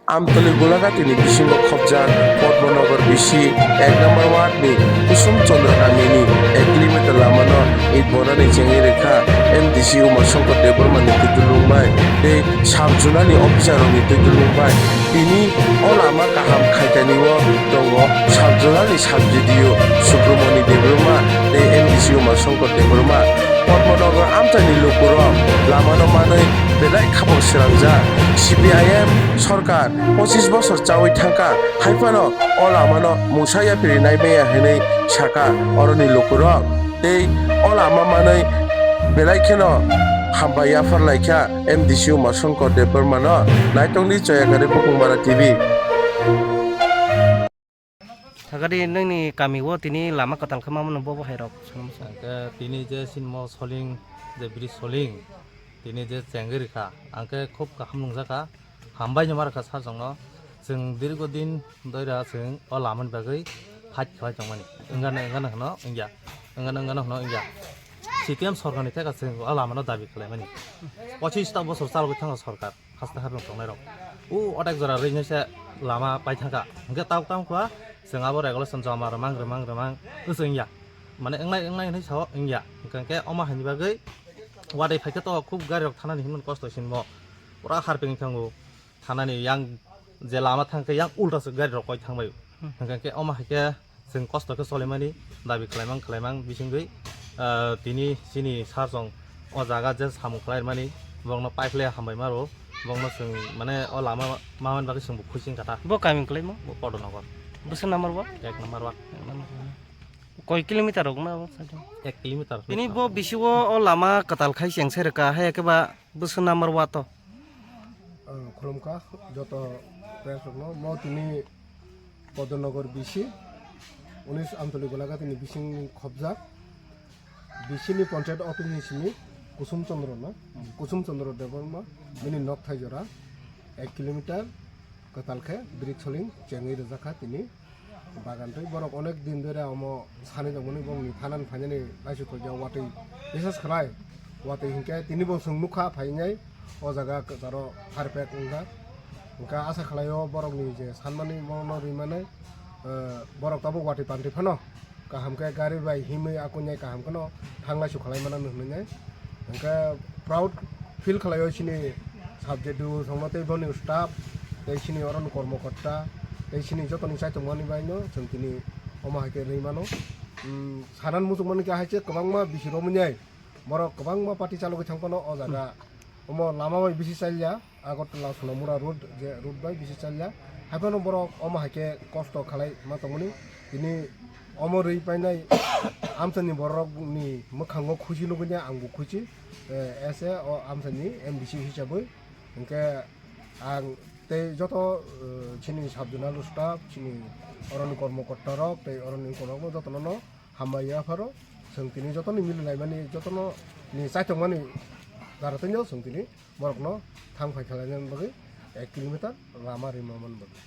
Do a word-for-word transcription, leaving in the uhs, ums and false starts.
Amtwlwi Golagatini bisingo khopjak Padmanagar bisi ek number ward ni Kusum Chandra kamini ek kilometer lamano it bonani chengwi rwkha M D C Uma Shankar Debbarma ni twidulung bai tei sub zonal ni officer rokni twidulung bai. Tini o lama kaham khaitani o tongo sub zonal ni sub D D O Subramani Debbarma tei M D C Uma Shankar Debbarma. Padmanagar amchaini lukurok lamano manwi belai khapang srangjak. C P I M sorkar pochis bosor chawi thangkha, hai phano o lamano mungsa yapri nai maya hinwi sakha oroni lukurok. Tei o lama manwi belai kheno hambai yaphar laikha M D C Uma Shankar Debbarmano. Naitongdi Choyakari Bukungmara T V. Thakadi nini kami o tini lama kwtal khe mamano bo bo hai rok. Hwnkhe tini je sinmo soling, je bridge soling, tini je chengwi rikha, angkhe khub kaham nungjakha, hambai no markha sir chwngno. Chwng dirgo din doira chwng o lamani bagwi fight khlai tongmani, wngana wngana hwno wngya, wngana wngana hwno wngya. C P M sorkarni theka chwng o lamano dabi khlaimani, pochis ta bosor chalogwi thango sorkar. Haste hapung tongnai rok. O otek jora rwinai se lama pai thangkha. Hwnkhe tabuk tamo kha chwng abo regulation joma rwmang rwmang rwmang wngya. Mane wngnai wngnai hinwi sao wngya. Hwnkhe omo haini bagwi watwi phaikhe to khub gari rok thanani hinmani kosto sinmo. Pura harping thango. Thanani yang je lama thangkhe yang ulta se gari rok koi thangbai. Hwnkhe omo haikhe Chwng kosto khe solimani dabi khlaimang khlaimang bisingwi, ah, tini chini sir chwng o jaga je samung khlaimani, borokno pipe le hambai maro, borokno chwng mane o lama mamani bagwi chwngbo khuising kha ta. Bo kami kwlaimo? Bo Podonogor. Bwswk number ward? Ek number ward. Koi kilometer rok na bo? Ek kilometer. Tini bo bisingo o lama kwtal khai cheng se rwkha, hai khe ba Bwswk number ward o? Ah, khulumkha joto press rokno. Mo tini Podonogor bisi, unis Amtwlwi Golagatini bising khobjak. Bisini panchayat office ni simi Kusum Chandra no, Kusum Chandra Debbarma, bini nok thai jora ek kilometer kwtal khe brick soling chengwi rwjakha tini. Bagan twi borok onek din dore omo sanai tongmani, bongni thanani phainani naisuk khaijak watwi bisas khlai. Watwi hinkhe tini bo chwng nukha phainai o jaga kwcharo harpek wngkha. Hinkhe asa khlaio borokni je sanmani bono rwimani, eh, borok tabuk watwi pantwi phano kaham khe gari bai himwi akuinai kaham kheno thanglai suk khlai mano hinwi nai. Hwnkhe proud feel khlaio chini subject rw songno tei boni staff tei chini oroni kormokorta tei chini jotoni chaitongmani baino chwng tini omo hai khe rwi mano. Umm, sanan muchungmani khe hai se kwbangma bisi romwi nai borok kwbangma party chalogwi thang phano o jaga omo lama bai bisi chalya. Agartala Sonamura road, je road bai bisi chalya. Haiphano borok omo hai khe kosto khalai ma tongmani. Tini omo rwi painai amchaini borokni mwkhango khuchi nugwi ya, angbo khuchi. Eh, as a o amchaini M D C hisabwi. Hinkhe ang tei joto, eh, chini sub zonal staff, chini oroni kormokorta rok tei oroni wngkorokno jotono no hambai yapharo. Chwng tini jotono mili laimani, jotono ni chaitokmani dara twi no chwng tini borokno thang phai khlaina bagwi ek kilometer lama rima man bagwi.